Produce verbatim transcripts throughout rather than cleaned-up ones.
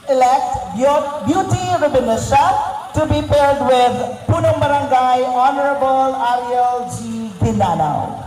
Elect Beau-, Beauty Rubinesha to be paired with Punong Barangay Honorable Ariel G Guinanao.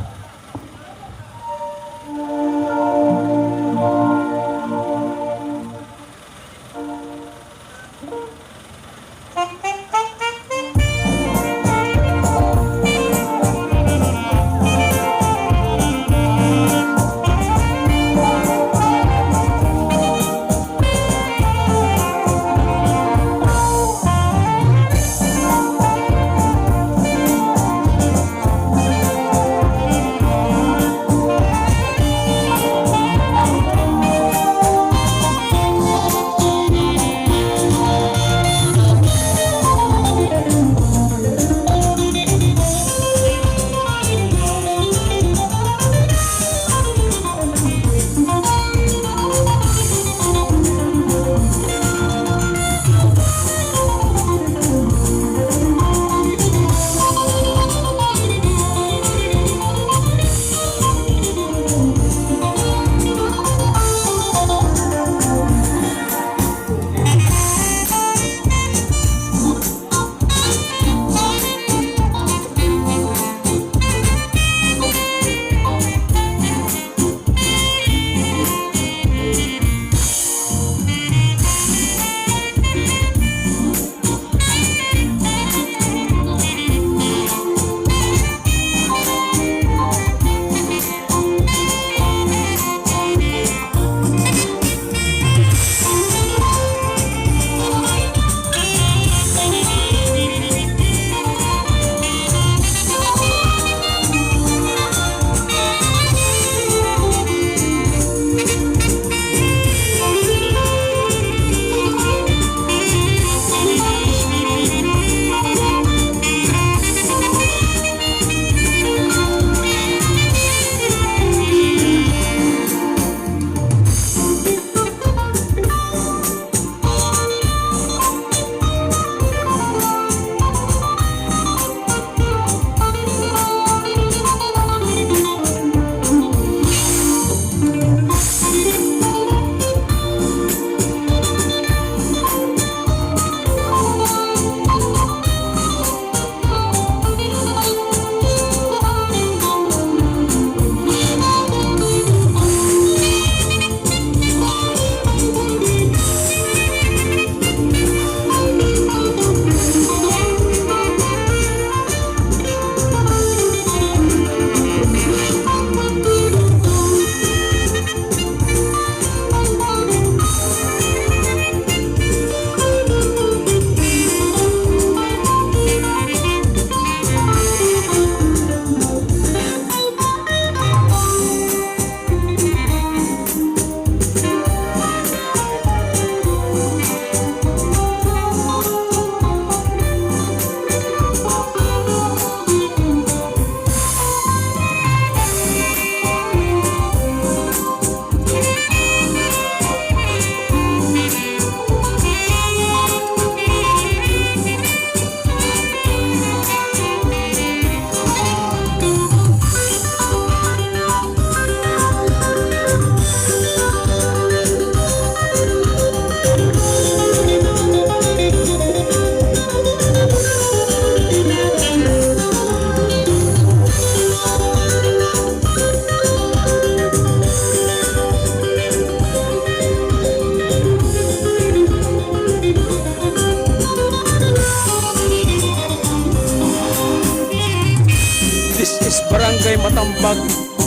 This is Barangay Matambag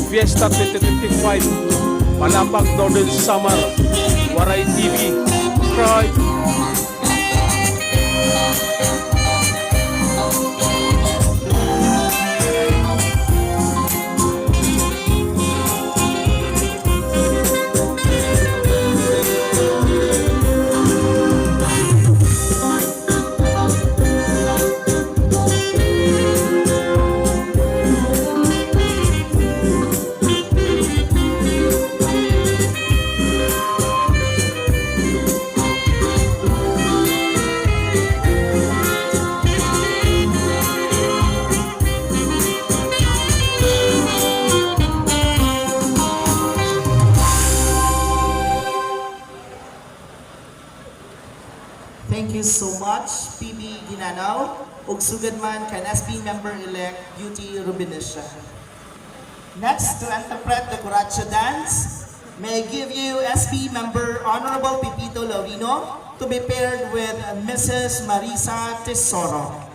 Fiesta twenty twenty-five, Palapag, Northern Samar, Waray T V, subscribe. Thank you so much, P B Ginanaw, ug sugad man kan S B member-elect Beauty Rubinesia. Next, to interpret the Cuaracha dance, may I give you S B member Honorable Pepito Laurino to be paired with Missus Marisa Tesoro.